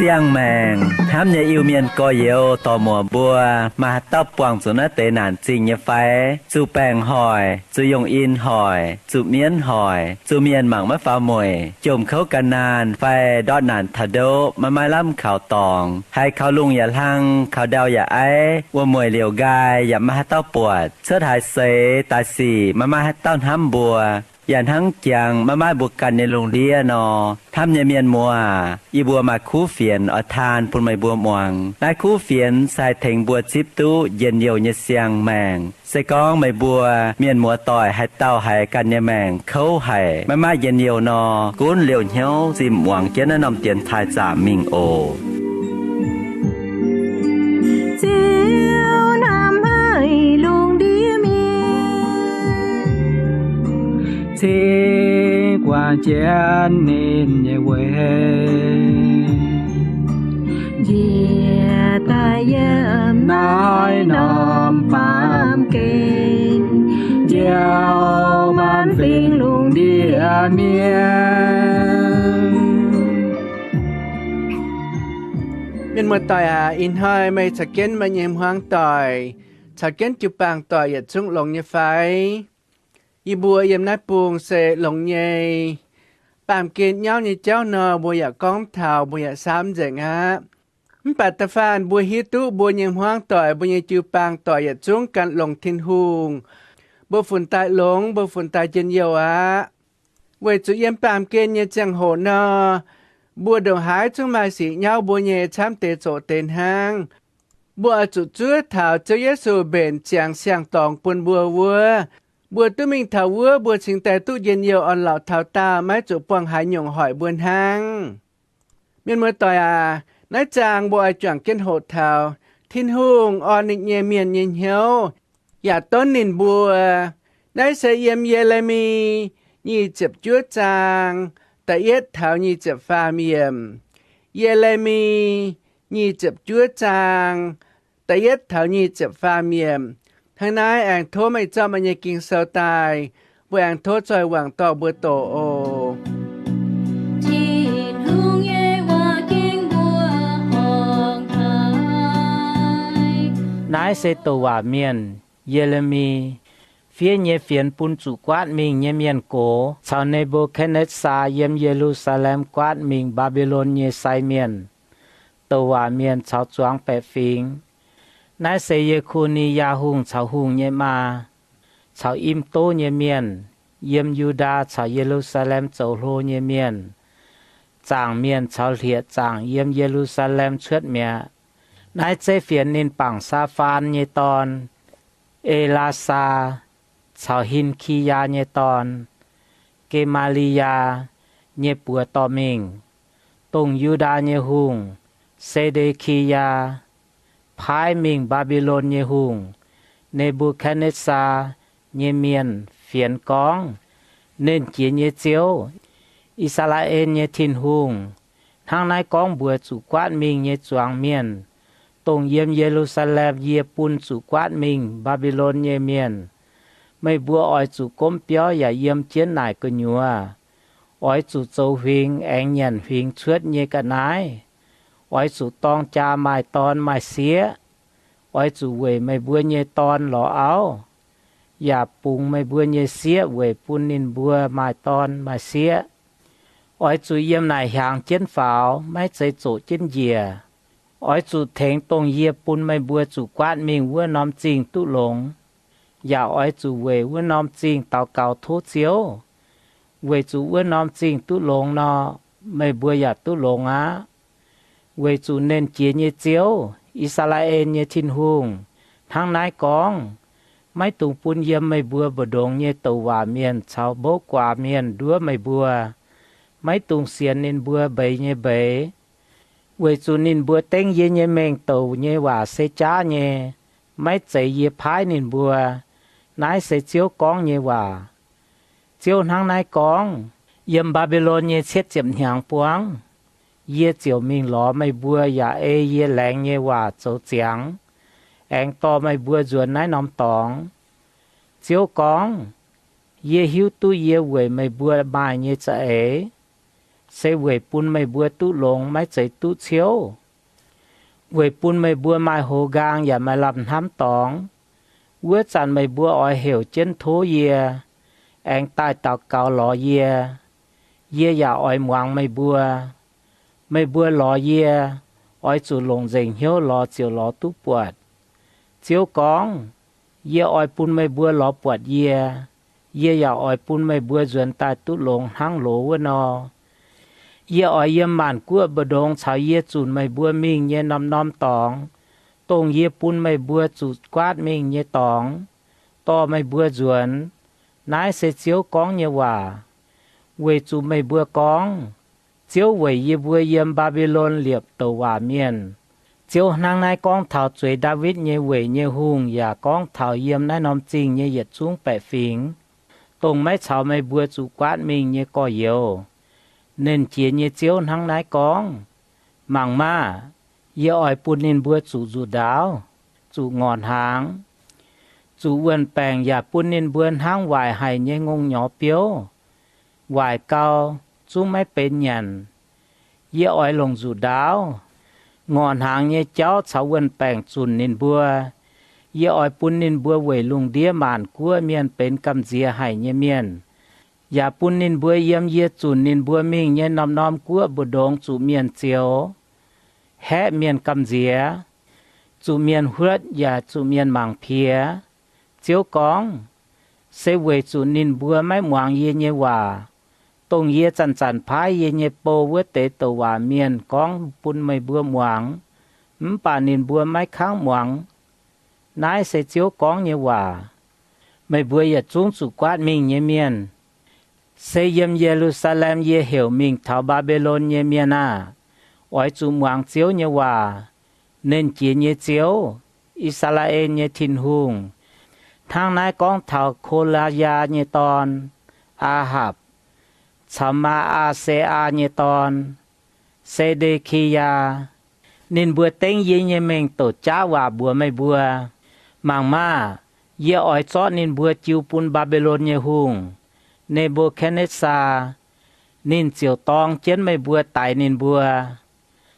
Siang-maengc hnamv nyei Iu-Mienh gorx-youz dorc-muoc mbuo, maaih haaix dauh buangh zuqc naaiv deix naanc zingh nyei fai? Zuqc baengc hoic, zuqc yongh in hoic, zuqc mienv hoic, zuqc mienh mangc maiv faaux mueic, jomc kouv gan naanh fai ndortv naanc taux ndoqv, maiv maaih lamh kaux dorngx, haiz kaux lungh yaac hlang, kaux ndau yaac aiv, wuom-mueic liouc nqaai yaac maiv maaih haaix dauh buatc, cuotv haaix seix daaih sic maiv maaih haaix dauh hnamv mbuo, yaac hnangv jangx maiv maaih mbuo ganh nyei lungh ndiev nor. Hnamv nyei mienh muoz, yie mbuo maaih kuv fienx oix taan bun meih mbuo muangx. Naaiv kuv fienx se haih tengx mbuo zipv duqv njien-youh nyei siang-maengc. Se gorngv meih mbuo mienh muoz-doic haaix dauh haiz ganh nyei maengc kouv haic, maiv maaih njien-youh nor, gunv liouh hnyouv zimh muangx jienv naaiv norm dienx taaih zaamc mingh oc. Ziouv hnamv haic lungh ndiev mienh, cingx guangc jienv ninh nyei weic, njiec daaih yiem naaiv norm baamh gen, njoux maanc fingx lungh ndiev mienh. Mienh muoz-doic aac, ih hnoi meih caux jienv meih nyei hmuangv doic, caux jienv jiu-baang doic yietc zungv longx nyei fai? Yie mbuo yiem naaiv bung se longx nyei. Baamh gen nyauv nyei jauv nor, mbuo yaac gorngv taux, mbuo yaac samv nzengc aqv. Mv baac da'faanh mbuo hiuv duqv mbuo nyei hmuangv doic, mbuo nyei jiu-baang doic yietc zungv gan longx Tin-Hungh, mbuo funx daaih longx, mbuo funx daaih njien-youh aqv. Weic zuqc yiem baamh gen nyei ziangh hoc nor, mbuo ndongc haaix zungv maaih sic nyauv mbuo nyei camv deix zoqc deix hnangv. Mbuo oix zuqc zuov taux Ziouv Yesu mbenc ziangx siang-dorngx bun mbuo wuov, mbuo duqv mingh taux wuov, mbuo cingx daaih duqv njien-youh orn-lorqc taux daauh, maiv zuqc buangh haaix nyungc hoic mbuo hnangv. Mienh muoz-doic aac, naaiv zaang mbuo oix juangc jienv hoqc taux Tin-Hungh orn ninh nyei mienh nyei hnyouv, yaac donv ninh mbuo. Naaiv se yiem Ye^le^mi nyic ziepc juov zaang da'yietv taux nyic ziepc faam yiemc. Ye^le^mi nyic ziepc juov zaang da'yietv taux nyic ziepc faam yiemc. Hnangv naaiv aengx tov meih zorqv meih nyei Ging-Sou daaih, mbuo aengx tov zoih wangc dorh mbuo doqc oc. Tin-Hungh nyei waac-ging mbuo horngc haic. Naaiv se douc waac mienh, Ye^le^mi, fiev nyei fienx bun zuqc guaatv mingh nyei mienh gox caux Ne^mbu^katv^netv^saa yiem Ye^lu^saa^lem guaatv mingh Mbaa^mbi^lon nyei sai mienh. Douc waac mienh caux zuangx baeqc fingx. Naaiv se Ye^ko^ni^yaa Hungh caux hungh nyei maa, caux im dov nyei mienh, yiem Yu^ndaa caux Ye^lu^saa^lem zoux hlo nyei mienh, zaangc mienh caux hlieqv-zaangc yiem Ye^lu^saa^lem cuotv mi'aqv. Naaiv zeiv fienx ninh bangc Saa^faan nyei dorn, E^laa^saa, caux Hin^ki^yaa nyei dorn, Ge^maa^li^yaa, nyei buoz dorh mingh. Dongh Yu^ndaa nyei hungh, Se^nde^ki^yaa, paaiv mingh Mbaa^mbi^lon nyei hungh, Ne^mbu^katv^netv^saa, nyei mienh fienx gorngv, Nernh Jiex nyei Ziouv, I^saa^laa^en nyei Tin-Hungh, hnangv naaiv gorngv mbuox zuqc guaatv mingh nyei zuangx mienh, dongh yiem Ye^lu^saa^lem yie bun zuqc guaatv mingh Mbaa^mbi^lon nyei mienh, meih mbuo oix zuqc gomv biauv yaac yiem jienv naaic gu'nyuoz. Oix zuqc zoux huingx aengx nyanc huingx cuotv nyei ga'naaiv. Oix zuqc dorng jaa maaih dorn maaih sieqv. Oix zuqc weic meih mbuo nyei dorn lorz auv, yaac bungx meih mbuo nyei sieqv weic bun ninh mbuo maaih dorn maaih sieqv. Oix zuqc yiem naaic hiaangx jienv faaux, maiv zeiz zoqc jienv njiec. Oix zuqc tengx dongh yie bun meih mbuo zuqc guaatv mingh wuov norm zingh duqv longx. Yaac oix zuqc weic wuov norm zingh daux gaux tov Ziouv, weic zuqc wuov norm zingh duqv longx nor, meih mbuo yaac duqv longx aqv. Weic zuqc Nernh Jiex nyei Ziouv, I^saa^laa^en nyei Tin-Hungh, hnangv naaiv gorngv, maiv dungx bun yiem meih mbuo mbu'ndongx nyei douc waac mienh caux mbouv guaax mienh nduov meih mbuo. Maiv dungx sienx ninh mbuo mbeix nyei mbeix, weic zuqc ninh mbuo dengv yie nyei mengh douc nyei waac se jaav nyei, maiv zeiz yie paaiv ninh mbuo. Naaiv se Ziouv gorngv nyei waac. Ziouv hnangv naaiv gorngv. Yiem Mbaa^mbi^lon nyei cietv ziepc hnyangx buangv, yie ziouc mingh lorz meih mbuo yaac ei yie laengz nyei waac zoux ziangx, aengx dorh meih mbuo nzuonx naaiv norm dorngx. Ziouv gorngv, Yie hiuv duqv yie weic meih mbuo maaih nyei za'eix, se weic bun meih mbuo duqv longx maiv zeiz duqv ciouv, weic bun meih mbuo maaih hoz nqaang yaac maaih lamh hnamv dorngx. Wuov zanc meih mbuo oix heuc jienv tov yie, aengx daaih daux gaux lorz yie. Yie yaac oix muangx meih mbuo. Meih mbuo lorz yie, oix zuqc longc nzengc hnyouv lorz ziouc lorz duqv buatc. Ziouv gorngv, Yie oix bun meih mbuo lorz buatc yie. Yie yaac oix bun meih mbuo nzuonx daaih duqv longx hnangv loz wuov nor. Yie oix yiem maanc guoqv mbu'ndongx caux yie zunc meih mbuo mingh nyei norm-norm dorngx, dongh yie bun meih mbuo zuqc guaatv mingh nyei dorngx, dorh meih mbuo nzuonx. Naaiv se Ziouv gorngv nyei waac. Weic zuqc meih mbuo gorngv, Ziouv weic yie mbuo yiem Mbaa^mbi^lon liepc douc waac mienh. Ziouv hnangv naaiv gorngv taux zueiz Ndaawitv nyei weic nyei hungh yaac gorngv taux yiem naaiv norm zingh nyei yietc zungv baeqc fingx, dongh maiv caux meih mbuo zuqc guaatv mingh nyei gorx-youz. Nernh Jiex nyei Ziouv hnangv naaiv gorngv, Mangc maah! Yie oix bun ninh mbuo zuqc nzuqc ndaauv, zuqc ngorc hnaangx, zuqc wuon-baengc yaac bun ninh mbuo hnangv waaic haic nyei ngongh nyorx biouv, waaic gau, zungv maiv benx nyanc. Yie oix longc nzuqc ndaauv, ngorc hnaangx nyei jauv caux wuon-baengc zunc ninh mbuo. Yie oix bun ninh mbuo weic lungh ndiev maanc guoqv mienh benx gamh nziex haic nyei mienh, yaac bun ninh mbuo yiem yie zunc ninh mbuo mingh nyei norm-norm guoqv mbu'ndongx zuqc mienh zioux, haeqv mienh gamh nziex, zuqc mienh huotv yaac zuqc mienh mangc piex. Ziouv gorngv, Se weic zuqc ninh mbuo maiv muangx yie nyei waac, dongh yie zanc-zanc paaiv yie nyei bou wuov deix douc waac mienh gorngv bun meih mbuo muangx, mv baac ninh mbuo maiv kangv muangx. Naaiv se Ziouv gorngv nyei waac. Meih mbuo yietc zungv zuqc guaatv mingh nyei mienh, se yiem Ye^lu^saa^lem yie heuc mingh taux Mbaa^mbi^lon nyei mienh aah! Oix zuqc muangx Ziouv nyei waac, Nernh Jiex nyei Ziouv, I^saa^laa^en nyei Tin-Hungh, hnangv naaiv gorngv taux Ko^laa^yaa nyei dorn, Aa^hapc, caux Maa^aa^se^aa nyei dorn, Se^nde^ki^yaa. Ninh mbuo dengv yie nyei mengh douc jaav waac mbuox meih mbuo, Mangc maah! Yie oix zorqv ninh mbuo jiu bun Mbaa^mbi^lon nyei hungh, Ne^mbu^katv^netv^saa. Ninh ziouc dorng jienv meih mbuo daix ninh mbuo.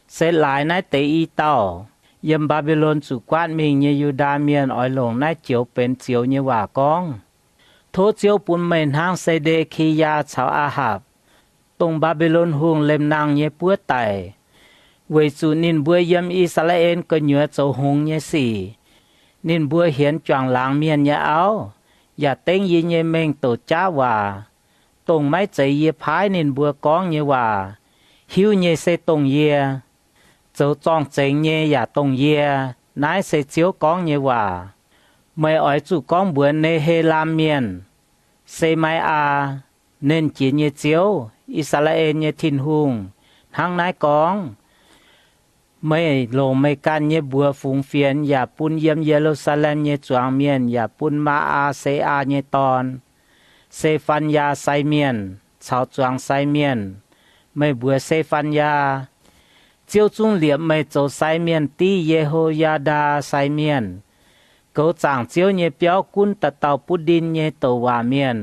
Se laaix naaiv deix i dauh yiem Mbaa^mbi^lon zuqc guaatv mingh nyei Yu^ndaa Mienh oix longc naaiv joux benx zioux nyei waac gorngv, Tov Ziouv bun meih hnangv Se^nde^ki^yaa caux Aa^hapc, dongh Mbaa^mbi^lon Hungh lemh nangh nyei buov daic, weic zuqc ninh mbuo yiem I^saa^laa^en gu'nyuoz zoux hngongx nyei sic. Ninh mbuo hienx juangc laangz mienh nyei auv, yaac dengv yie nyei mengh douc jaav waac, dongh maiv zeiz yie paaiv ninh mbuo gorngv nyei waac. Hiuv nyei se dongh yie, zoux zorng-zengx nyei yaac dongh yie. Naaiv se Ziouv gorngv nyei waac. Meih oix zuqc gorngv mbuox Ne^he^laam Mienh, Semai^aa, Nernh Jiex nyei Ziouv, I^saa^laa^en nyei Tin-Hungh, hnangv naaiv gorngv, Meih longc meih ganh nyei mbuox fungx fienx yaac bun yiem Ye^lu^saa^lem nyei zuangx mienh yaac bun Maa^aa^se^aa nyei dorn, Se^fan^yaa, sai mienh caux zuangx sai mienh. Meih mbuox Se^fan^yaa, Ziouv zungv liepc meih zoux sai mienh div Ye^ho^yaa^ndaa sai mienh. Goux zaangc Ziouv nyei biauv gunv dauh dauh butv ndin nyei douc waac mienh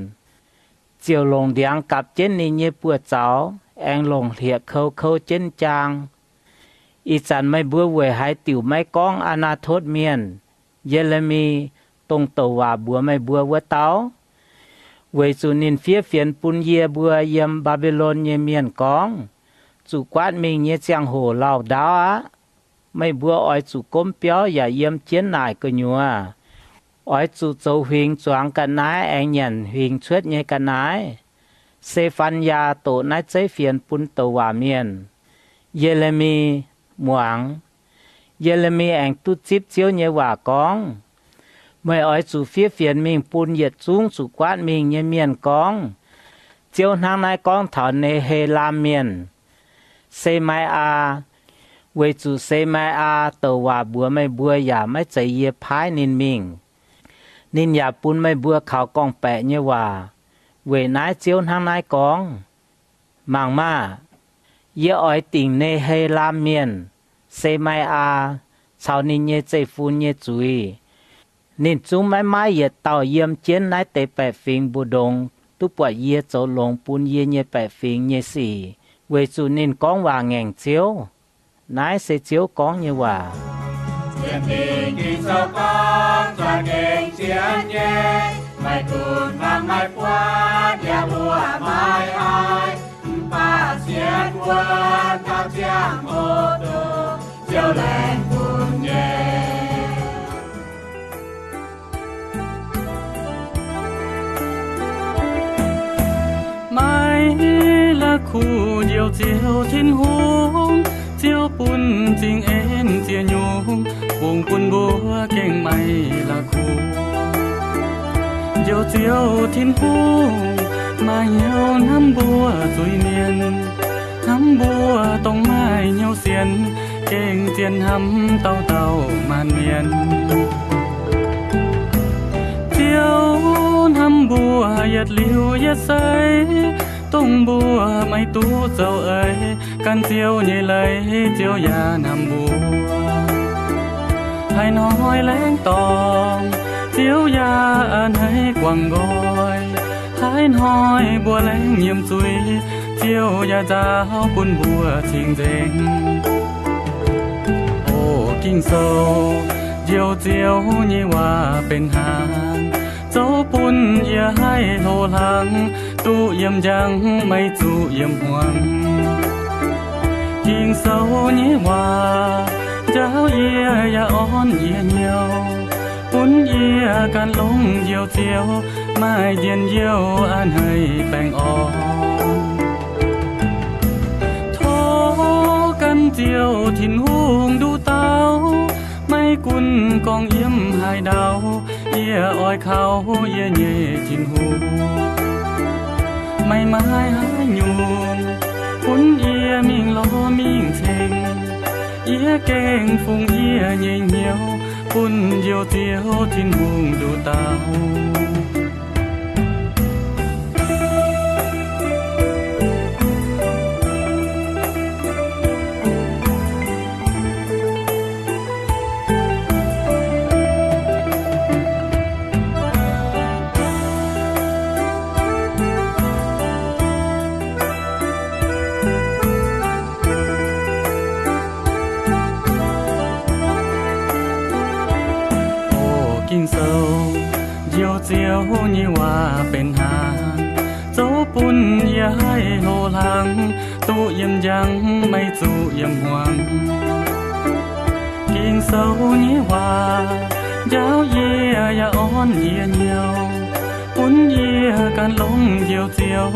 ziouc longc ndiangx gapc jienv ninh nyei buoz-zaux, aengx longc hlieqv-kou kou jienv jaang. Ih zanc meih mbuo weic haaix diuc maiv gorngv Aa^naa^totv Mienh, Ye^le^mi, dongh douc waac mbuox meih mbuo wuov dauh? Weic zuqc ninh fiev fienx bun yie mbuo yiem Mbaa^mbi^lon nyei mienh gorngv, Zuqc guaatv mingh nyei ziangh hoc lauh ndaauv aqv. Meih mbuo oix zuqc gomv biauv yaac yiem jienv naaic gu'nyuoz. Oix zuqc zoux huingx zuangx ga'naaiv aengx nyanc huingx cuotv nyei ga'naaiv. Se^fan^yaa doqc naaiv zeiv fienx bun douc waac mienh. Ye^le^mi muangx. Ye^le^mi aengx duqv zipv Ziouv nyei waac gorngv, Meih oix zuqc fiev fienx mingh bun yietc zungv zuqc guaatv mingh nyei mienh gorngv, Ziouv hnangv naaiv gorngv taux Ne^he^laam Mienh, Semai^aa, weic zuqc Semai^aa douc waac mbuox meih mbuo yaac maiv zeiz yie paaiv ninh mingh. Ninh yaac bun meih mbuo kaux gorngv-baeqc nyei waac. Weic naaiv Ziouv hnangv naaiv gorngv, Mangc maah! Yie oix dingc Ne^he^lam Mienh, Se^mai^aa, caux ninh nyei zeiv-fun nyei zuiz. Ninh zungv maiv maaih yietc dauh yiem jienv naaiv deix baeqc fingx mbu'ndongx duqv buatc yie zoux longx bun yie nyei baeqc fingx nyei sic, weic zuqc ninh gorngv waac ngaengc Ziouv. Naaiv se Ziouv gorngv nyei waac. Sienx Fingx Ging-Sou gorngv, Za'gengh sienx nyei, maiv gunv hmuangx maiv buatc, yaac mbuo maiv haih, mv baac sienx wuov dauh ziangh hoc duqv Ziouv laengz bun nyei. Maiv la'kuqv Njoux Ziouv Tin-Hungh, Ziouv bun m'zing en ziex nyungc, bungx bun mbuo gengh maiv la'kuqv. Njoux Ziouv Tin-Hungh maaih hnyouv hnamv mbuo zuiz-mienh, hnamv mbuo dongh maaih hnyouv sienx, gengh zien hnamv dauh dauh maanc mienh. Ziouv hnamv mbuo yietc liuz yietc seix, dongh mbuo maiv duqv zoux eix. Gan Ziouv nyei leiz Ziouv yaac hnamv mbuo. Haaix hnoi laengz dorngc, Ziouv yaac a'hneiv guangc nqoi. Haaix hnoi mbuo laengz nyiemc zuiz, Ziouv yaac nzaaux bun mbuo cing-nzengc. O Ging-Sou, Njoux Ziouv nyei waac benx hnaangx, zoux bun yie haih hlo hlang, duqv yiem njang maiv zuqc yiem hmuangx. Ging-Sou nyei waac njaaux yie yaac orn yie hnyouv, bun yie gan longx Njoux Ziouv, maaih njien-youh a'hneiv baengh orn. Tov gan Ziouv Tin-Hungh nduqc dauh, maiv gunv gorngv yiem haaix ndau, yie oix kaux yie nyei Tin-Hungh. Maiv maaih haaix nyungc gunv yie mingh lorz mingh ceng, yie gengh fungx yie nyei hnyouv bun Njoux Ziouv Tin-Hungh nduqc dauh. O Ging-Sou, Njoux Ziouv nyei waac benx hnaangx, zoux bun yie haih hlo hlang, duqv yiem njang maiv zuqc yiem hmuangx. Ging-Sou nyei waac njaaux yie yaac orn yie hnyouv, bun yie gan longx Njoux Ziouv,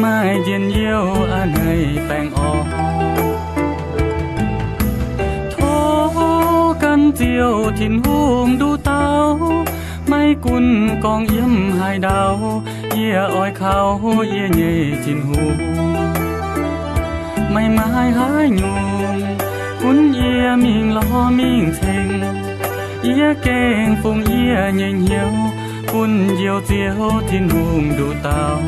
maaih njien-youh a'hneiv baengh orn. Tov gan Ziouv Tin-Hungh nduqc dauh, maiv gunv gorngv yiem haaix ndau, yie oix kaux yie nyei Tin-Hungh. Maiv maaih haaix nyungc gunv yie mingh lorz mingh ceng, yie gengh fungx yie nyei hnyouv bun Njoux Ziouv Tin-Hungh nduqc dauh.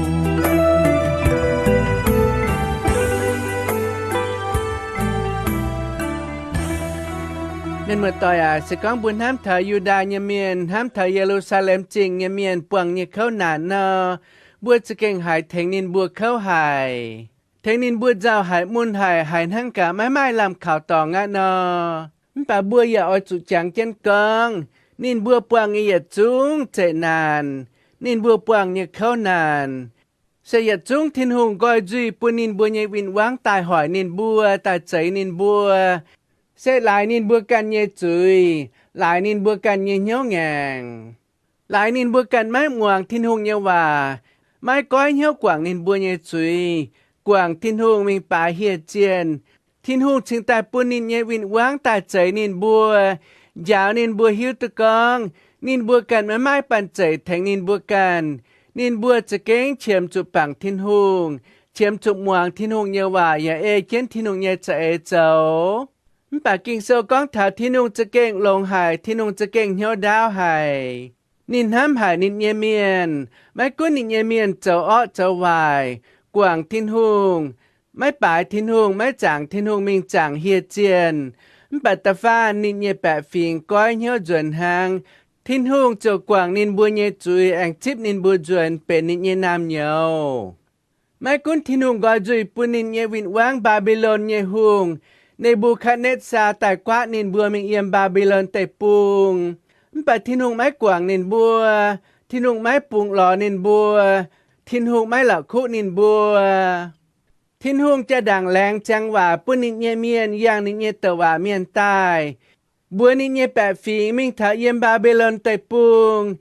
Mienh muoz-doic aac, se gorngv mbuo hnamv taux Yu^ndaa nyei mienh, hnamv taux Ye^lu^saa^lem Zingh nyei mienh buangh nyei kouv naanc nor, mbuo za'gengh haiz tengx ninh mbuo kouv haic, tengx ninh mbuo nzauh haic, mun haic, haiz hnangv gaax maiv maaih lamh kaux dorngx aqv nor. Mv baac mbuo yaac oix zuqc jangx jienv gorngv, ninh mbuo buangh nyei yietc zungv zeqc naanc, ninh mbuo buangh nyei kouv naanc, se yietc zungv Tin-Hungh nqoi nzuih bun ninh mbuo nyei win-wangv daaih hoic ninh mbuo, daaih zeix ninh mbuo, se laaix ninh mbuo ganh nyei zuiz, laaix ninh mbuo ganh nyei hnyouv ngaengc, laaix ninh mbuo ganh maiv muangx Tin-Hungh nyei waac, maiv goiv hnyouv guangc ninh mbuo nyei zuiz, guangc Tin-Hungh mingh baaix hieh zienh. Tin-Hungh cingx daaih bun ninh nyei win-wangv daaih zeix ninh mbuo, njaaux ninh mbuo hiuv duqv gorngv ninh mbuo ganh maiv maaih banh zeic tengx ninh mbuo ganh. Ninh mbuo za'gengh qiemx zuqc bangc Tin-Hungh, qiemx zuqc muangx Tin-Hungh nyei waac yaac ei jienv Tin-Hungh nyei za'eix zoux. Mv baac Ging-Sou gorngv taux Tin-Hungh za'gengh longx haic, Tin-Hungh za'gengh hnyouv ndaauv haic. Ninh hnamv haic ninh nyei mienh, maiv gunv ninh nyei mienh zoux orqv zoux waaic, guangc Tin-Hungh, maiv baaix Tin-Hungh, maiv zaangc Tin-Hungh mingh zaangc hieh zienh. Mv baac da'faanh ninh nyei baeqc fingx goiv hnyouv nzuonx hnangv, Tin-Hungh ziouc guangc ninh mbuo nyei zuiz aengx zipv ninh mbuo nzuonx benx ninh nyei naamh nyouz. Maiv gunv Tin-Hungh nqoi nzuih bun ninh nyei win-wangv, Mbaa^mbi^lon nyei hungh, Ne^mbu^katv^netv^saa, daaih guaatv ninh mbuo mingh yiem Mbaa^mbi^lon Deic-Bung, mv baac Tin-Hungh maiv guangc ninh mbuo. Tin-Hungh maiv bungx lorz ninh mbuo. Tin-Hungh maiv la'kuqv ninh mbuo. Tin-Hungh jaa-ndaangc laengz ziangx waac bun ninh nyei mienh yangh ninh nyei douc waac mienh daaih, mbuox ninh nyei baeqc fingx mingh taux yiem Mbaa^mbi^lon Deic-Bung,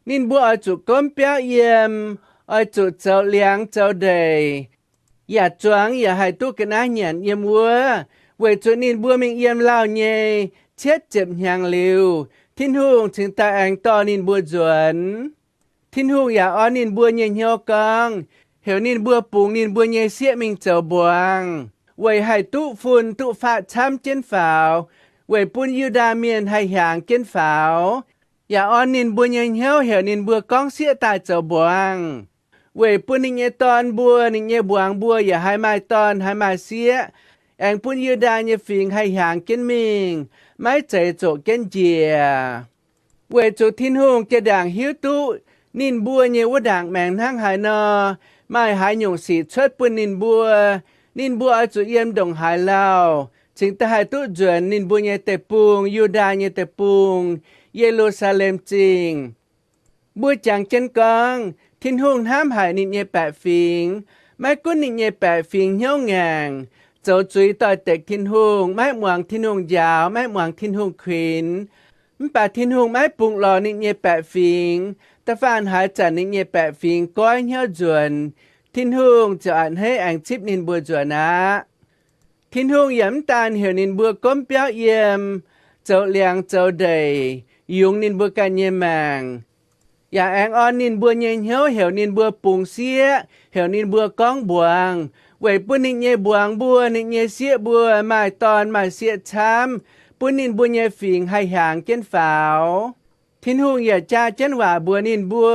ninh mbuo oix zuqc gomv biauv yiem, oix zuqc zoux liangx zoux ndeic, yaac zuangx yaac haih duqv ga'naaiv nyanc yiem wuov, weic zuqc ninh mbuo mingh yiem lauh nyei cietv ziepc hnyangx liuz, Tin-Hungh cingx daaih aengx dorh ninh mbuo nzuonx. Tin-Hungh yaac orn ninh mbuo nyei hnyouv gorngv, heuc ninh mbuo bungx ninh mbuo nyei sieqv mingh zoux mbuangz, weic haih duqv fun duqv fatv camv jienv faaux, weic bun Yu^ndaa Mienh haih hiaangx jienv faaux. Yaac orn ninh mbuo nyei hnyouv heuc ninh mbuo gorngv sieqv daaih zoux mbuangz, weic bun ninh nyei dorn mbuo, ninh nyei mbuangz mbuo yaac haih maaih dorn haih maaih sieqv, aengx bun Yu^ndaa nyei fingx haih hiaangx jienv mingh, maiv zeiz zoqc jienv njiec. Weic zuqc Tin-Hungh jaa-ndaangc hiuv duqv ninh mbuo nyei wuov ndaangc maengx hnangv haaix nor, maaih haaix nyungc sic cuotv bun ninh mbuo, ninh mbuo oix zuqc yiem ndongc haaix lauh cingx daaih haih duqv nzuonx ninh mbuo nyei deic-bung, Yu^ndaa nyei deic-bung, Ye^lu^saa^lem Zingh. Mbuo jangx jienv gorngv, Tin-Hungh hnamv haic ninh nyei baeqc fingx. Maiv gunv ninh nyei baeqc fingx hnyouv ngaengc, zoux zuiz doix-dekc Tin-Hungh, maiv muangx Tin-Hungh njaaux, maiv muangx Tin-Hungh kuinx, mv baac Tin-Hungh maiv bungx lorz ninh nyei baeqc fingx. Da'faanh haaix zanc ninh nyei baeqc fingx goiv hnyouv nzuonx, Tin-Hungh ziouc a'hneiv aengx zipv ninh mbuo nzuonx aqv. Tin-Hungh yaac mv daan heuc ninh mbuo gomv biauv yiem, zoux liangx zoux ndeic, yungz ninh mbuo ganh nyei maengc, yaac aengx orn ninh mbuo nyei hnyouv heuc ninh mbuo bungx sieqv, heuc ninh mbuo gorngv mbuangz, weic bun ninh nyei mbuangz mbuo, ninh nyei sieqv mbuo maaih dorn maaih sieqv camv, bun ninh mbuo nyei fingx haih hiaangx jienv faaux. Tin-Hungh yaac jaa jienv waac mbuox ninh mbuo,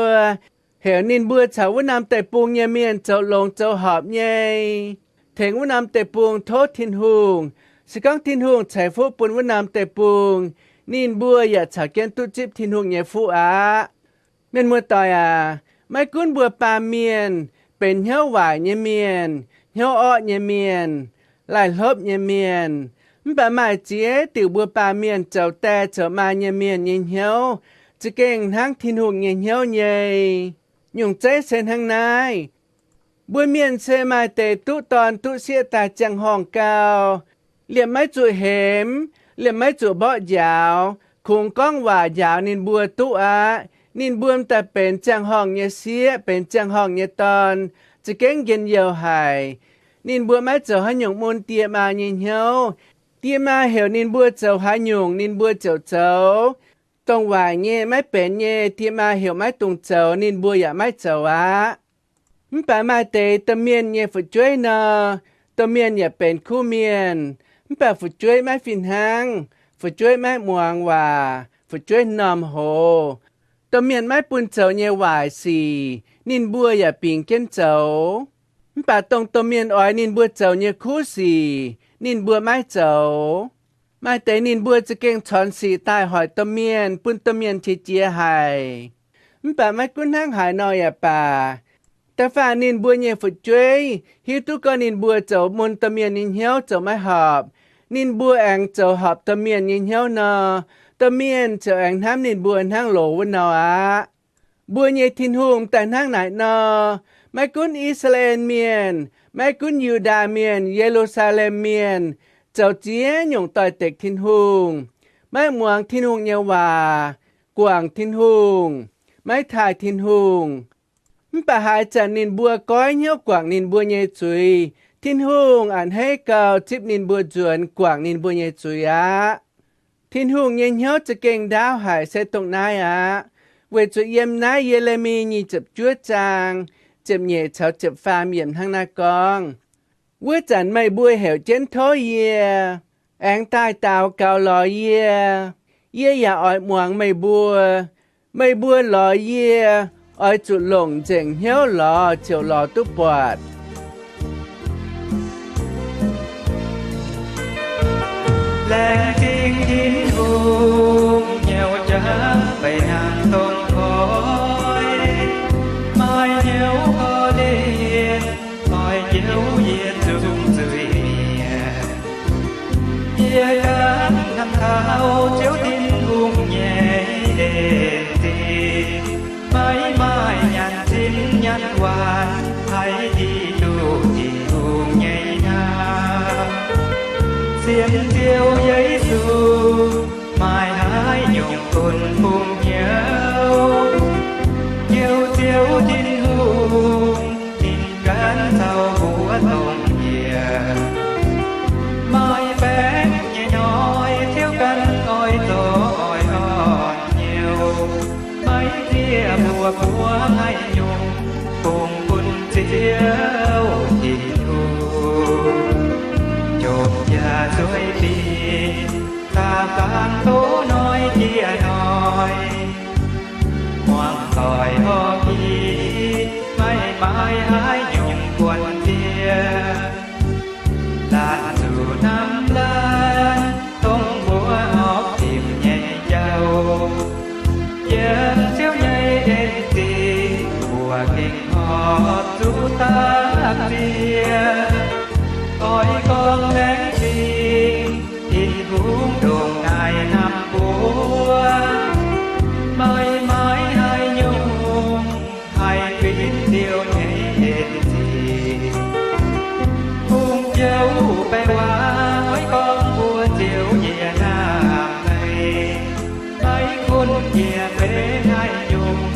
heuc ninh mbuo caux wuov norm deic-bung nyei mienh zoux longx zoux horpc nyei, tengx wuov norm deic-bung tov Tin-Hungh. Se gorngv Tin-Hungh ceix fuqv bun wuov norm deic-bung, ninh mbuo yaac caux jienv duqv zipv Tin-Hungh nyei fuqv aqv. Mienh muoz-doic aac, maiv gunv mbuo baamh mienh benx hnyouv waaic nyei mienh, hnyouv orqv nyei mienh, laih hlopv nyei mienh, mv baac maaih ziex diuc mbuo baamh mienh zoux die zoux maa nyei mienh nyei hnyouv za'gengh hnangv Tin-Hungh nyei hnyouv nyei. Nyungc zeiv se hnangv naaiv. Mbuo mienh se maaih deix duqv dorn duqv sieqv daaih ziangh horngh gau, liemh maiv zuqc hemx, liemh maiv zuqc mborqv njaaux, kungx gorngv waac njaaux ninh mbuo duqv aqv. Ninh mbuo m'daaih benx ziangh horngh nyei sieqv, benx ziangh horngh nyei dorn, za'gengh njien-youh haic. Ninh mbuo maiv zoux haaix nyungc mun die maa nyei hnyouv. Die maa heuc ninh mbuo zoux haaix nyungc, ninh mbuo ziouc zoux. Dongh waaic nyei, maiv benx nyei, die maa heuc maiv dungx zoux, ninh mbuo yaac maiv zoux aqv. Mv baac maaih deix domh mienh nyei fu'jueiv nor, domh mienh yaac benx kuv mienh. Mv baac fu'jueiv maiv fih hnangv. Fu'jueiv maiv muangx waac, fu'jueiv m'normh hoz. Domh mienh maiv bun zoux nyei waaic sic, ninh mbuo yaac bingx jienv zoux. Mv baac dongh domh mienh oix ninh mbuo zoux nyei kuv sic, ninh mbuo maiv zoux. Maaih deix ninh mbuo za'gengh corc sic daaih hoic domh mienh, bun domh mienh qiex jiez haic. Mv baac maiv gunv hnangv haaix nor yaac baac, da'faanh ninh mbuo nyei fu'jueiv hiuv duqv gorngv ninh mbuo zoux mun domh mienh nyei hnyouv zoux maiv horpc, ninh mbuo aengx zoux horpc domh mienh nyei hnyouv nor, domh mienh ziouc aengx hnamv ninh mbuo hnangv loz wuov nor aqv. Mbuo nyei Tin-Hungh m'daaih hnangv naaic nor, maiv gunv I^saa^laa^en Mienh, maiv gunv Yu^ndaa Mienh, Ye^lu^saa^lem Mienh, zoux ziex nyungc doix-dekc Tin-Hungh, maiv muangx Tin-Hungh nyei waac, guangc Tin-Hungh, maiv taaih Tin-Hungh. Mv baac haaix zanc ninh mbuo goiv hnyouv guangc ninh mbuo nyei zuiz, Tin-Hungh a'hneiv gau zipv ninh mbuo nzuonx guangc ninh mbuo nyei zuiz aqv. Tin-Hungh nyei hnyouv za'gengh ndaauv haic se dongh naaiv aqv. Weic zuqc yiem naaiv Ye^le^mi nyic ziepc juov zaang ziepc nyeic caux ziepc faam yiemc hnangv naaiv gorngv, Wuov zanc meih mbuo heuc jienv tov yie, aengx daaih daux gaux lorz yie, yie yaac oix muangx meih mbuo. Meih mbuo lorz yie, oix zuqc longc nzengc hnyouv lorz ziouc lorz duqv buatc. Yie ganh hnamv taux Ziouv Tin-Hungh nyei en zingh, maiv maaih nyanc zinh nyanc waanc haih hiuv duqv Tin-Hungh nyei hnamv. Sienx Ziouv Yesu maaih haaix nyungc bun bung hnyouv. Heuc Ziouv Tin-Hungh ninh ganh caux mbuo dongh yie. Maaih baengc nyei hnoi Ziouv ganh oix zoux oix orn hnyouv. Maiv zieqv mbuo buov haaix nyungc bung bun Ziouv Tin-Hungh. Jomc yaac zueih dingc, da'faanh doz hnoi jiex hnoi. Muangx doic horpc i, maiv maaih haaix nyungc buonc diev. Laatc zuqc hnamv laanh dongh mbuo horpc dimc nyei jauv. Yiem Ziouv nyei en zingh mbuo gengh horpc zuqc dapv ziex. Oix gorngv laengz zingh Tin-Hungh ndongc naaic hnamv mbuo. Maiv maaih haaix nyungc haih kuinx Ziouv nyei en zingh. Hungh jouv baeqc waac oix gorngv mbuox Ziouv, yie hnamv meih. Maiv gunv yie benx haaix nyungc,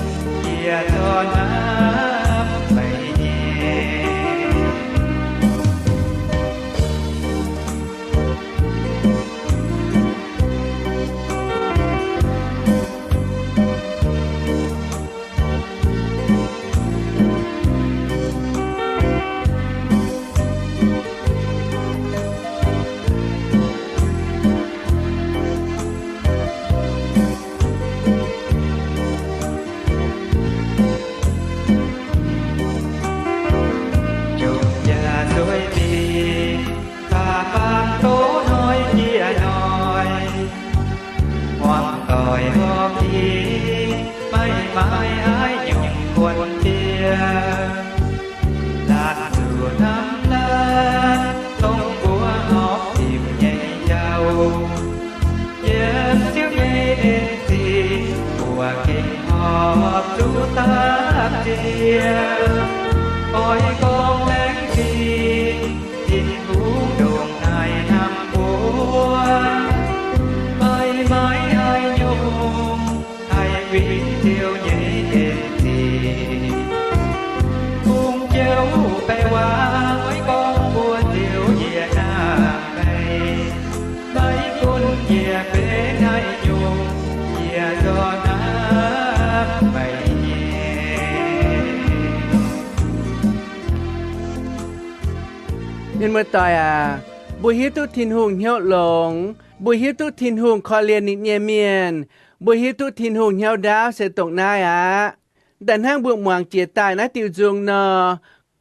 yie zorqv hnamv meih nyei. Jomc yaac zueih dingc, da'faanh doz hnoi jiex hnoi. Muangx doic horpc i, maiv maaih haaix nyungc buonc diev. Laatc zuqc hnamv laanh dongh mbuo horpc dimc nyei jauv. Yiem Ziouv nyei en zingh mbuo gengh horpc zuqc dapv ziex. Oix gorngv laengz zingh Tin-Hungh ndongc naaic hnamv mbuo. Maiv maaih haaix nyungc haih kuinx Ziouv nyei en zingh. Hungh jouv baeqc waac oix gorngv mbuox Ziouv, yie hnamv meih. Maiv gunv yie benx haaix nyungc, yie zorqv hnamv meih nyei. Mienh muoz-doic aac, mbuo hiuv duqv Tin-Hungh hnyouv longx, mbuo hiuv duqv Tin-Hungh korv-lienh ninh nyei mienh, mbuo hiuv duqv Tin-Hungh hnyouv ndaauv se dongh naaiv aqv. Da'hnangv mbuo muangx jiex daaih naaiv diuh nzung nor,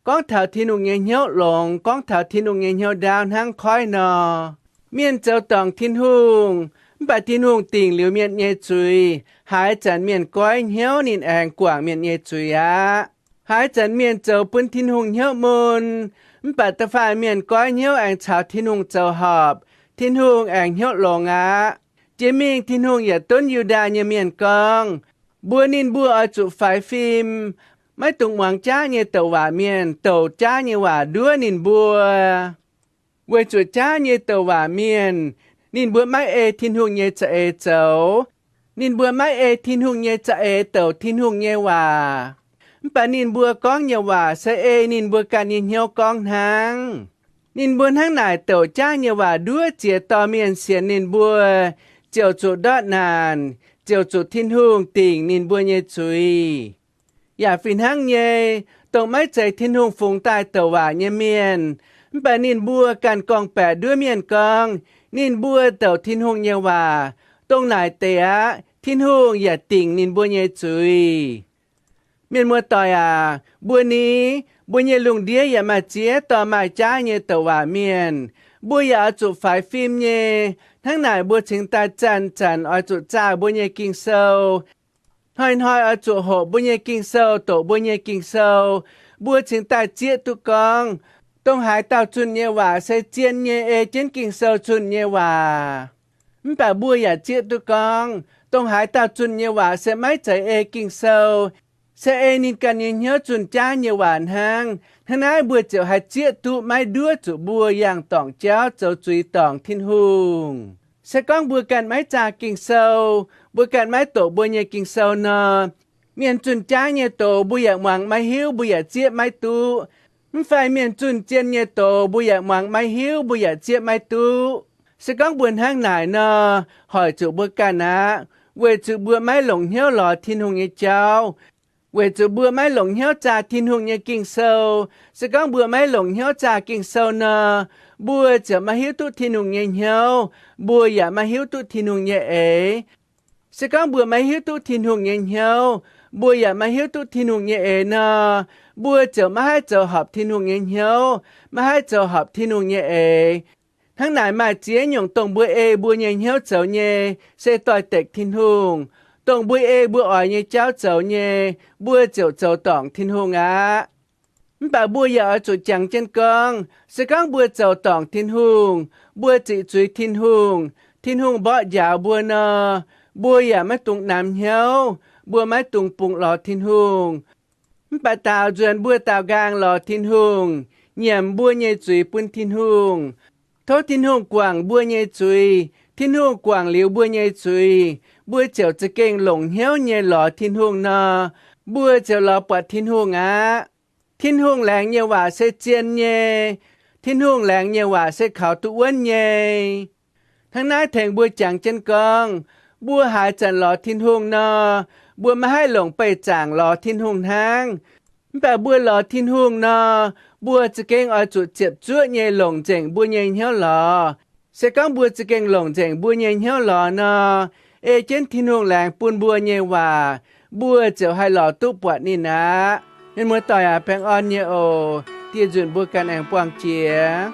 gorngv taux Tin-Hungh nyei hnyouv longx, gorngv taux Tin-Hungh nyei hnyouv ndaauv hnangv koiv nor. Mienh zoux dorngc Tin-Hungh, mv baac Tin-Hungh dingc liuz mienh nyei zuiz. Haaix zanc mienh goiv hnyouv, ninh aengx guangc mienh nyei zuiz aqv. Haaix zanc mienh zoux bun Tin-Hungh hnyouv mun, mv baac da'faanh mienh goiv hnyouv aengx caux Tin-Hungh zoux horpc, Tin-Hungh aengx hnyouv longx aqv. Jiex mingh Tin-Hungh yaac dunv Yu^ndaa nyei mienh gorngv, mbuox ninh mbuo oix zuqc faix fim, maiv dungx muangx jaav nyei douc waac mienh douc jaav nyei waac nduov ninh mbuo. Weic zuqc jaav nyei douc waac mienh, ninh mbuo maiv ei Tin-Hungh nyei za'eix zoux. Ninh mbuo maiv ei Tin-Hungh nyei za'eix douc Tin-Hungh nyei waac. Mv baac ninh mbuo gorngv nyei waac se ei ninh mbuo ganh nyei hnyouv gorngv hnangv. Ninh mbuo hnangv naaic douc jaav nyei waac nduov ziex dorh mienh sienx ninh mbuo, ziouc zuqc ndortv naanc, ziouc zuqc Tin-Hungh dingc ninh mbuo nyei zuiz. Yaac fih hnangv nyei, dongh maiv zeiz Tin-Hungh fungx daaih douc waac nyei mienh, mv baac ninh mbuo ganh gorngv-baeqc nduov mienh gorngv, ninh mbuo douc Tin-Hungh nyei waac, dongh naaic deix aqv, Tin-Hungh yaac dingc ninh mbuo nyei zuiz. Mienh muoz-doic aac, mbuo ni, mbuo nyei lungh ndiev yaac maaih ziex dorh maaih jaav nyei douc waac mienh. Mbuo yaac oix zuqc faix fim nyei. Hnangv naaic mbuo cingx daaih zanc-zanc oix zuqc zaah mbuo nyei Ging-Sou. Hnoi-hnoi oix zuqc hoqc mbuo nyei Ging-Sou, doqc mbuo nyei Ging-Sou. Mbuo cingx daaih zieqv duqv gorngv, Dongh haaix dauh zunh nyei waac se zien nyei ei jienv Ging-Sou zunh nyei waac. Mv baac mbuo yaac zieqv duqv gorngv, dongh haaix dauh zunh nyei waac se maiv zeiz ei Ging-Sou, se ei ninh ganh nyei hnyouv zunh jaav nyei waac hnangv. Hnangv naaiv mbuo ziouc haih zieqv duqv maiv nduov zuqc mbuo yangh dorngc jauv zoux zuiz dorngc Tin-Hungh. Se gorngv mbuo ganh maiv zaah Ging-Sou, mbuo ganh maiv doqc mbuo nyei Ging-Sou nor, mienh zunh jaav nyei doz mbuo yaac muangx maiv hiuv, mbuo yaac zieqv maiv duqv. Mv fai mienh zunh zien nyei doz mbuo yaac muangx maiv hiuv, mbuo yaac zieqv maiv duqv. Se gorngv mbuo hnangv naaic nor, hoic zuqc mbuo ganh aqv, weic zuqc mbuo maiv longc hnyouv lorz Tin-Hungh nyei jauv, weic zuqc mbuo maiv longc hnyouv zaah Tin-Hungh nyei Ging-Sou. Se gorngv mbuo maiv longc hnyouv zaah Ging-Sou nor, mbuo ziouc maiv hiuv duqv Tin-Hungh nyei hnyouv, mbuo yaac maiv hiuv duqv Tin-Hungh nyei eix. Se gorngv mbuo maiv hiuv duqv Tin-Hungh nyei hnyouv, mbuo yaac maiv hiuv duqv Tin-Hungh nyei eix nor, mbuo ziouc maiv haih zoux horpc Tin-Hungh nyei hnyouv, maiv haih zoux horpc Tin-Hungh nyei eix. Hnangv naaic maaih ziex nyungc dongh mbuo ei mbuo nyei hnyouv zoux nyei se doix-dekc Tin-Hungh. Dongh mbuo ei mbuo oix nyei jauv zoux nyei, mbuo ziouc zoux dorngc Tin-Hungh aqv. Mv baac mbuo yaac oix zuqc jangx jienv gorngv, se gorngv mbuo zoux dorngc Tin-Hungh, mbuo ziqc zuiz Tin-Hungh, Tin-Hungh mborqv njaaux mbuo nor, mbuo yaac maiv dungx namx hnyouv, mbuo maiv dungx bungx lorz Tin-Hungh. Mv baac daaux nzuonx mbuo daaux nqaang lorz Tin-Hungh, nyiemc mbuo nyei zuiz bun Tin-Hungh. Tov Tin-Hungh guangc mbuo nyei zuiz. Tin-Hungh guangc liuz mbuo nyei zuiz, mbuo ziouc za'gengh longc hnyouv nyei lorz Tin-Hungh nor, mbuo ziouc lorz buatc Tin-Hungh aqv. Tin-Hungh laengz nyei waac se zien nyei. Tin-Hungh laengz nyei waac se kaux duqv wuonv nyei. Hnangv naaiv tengx mbuo jangx jienv gorngv, mbuo haaix zanc lorz Tin-Hungh nor, mbuo maiv haih longc beih zaangc lorz Tin-Hungh hnangv. Mv baac mbuo lorz Tin-Hungh nor, mbuo za'gengh oix zuqc ziepc zuoqv nyei longc nzengc mbuo nyei hnyouv lorz. Se gorngv mbuo za'gengh longc nzengc mbuo nyei hnyouv lorz nor, ei jienv Tin-Hungh laengz bun mbuo nyei waac, mbuo ziouc haih lorz duqv buatc ninh aqv. Mienh muoz-doic aac, baengh orn nyei oc. Dieh nzunc mbuo ganh aengx buangh jiex.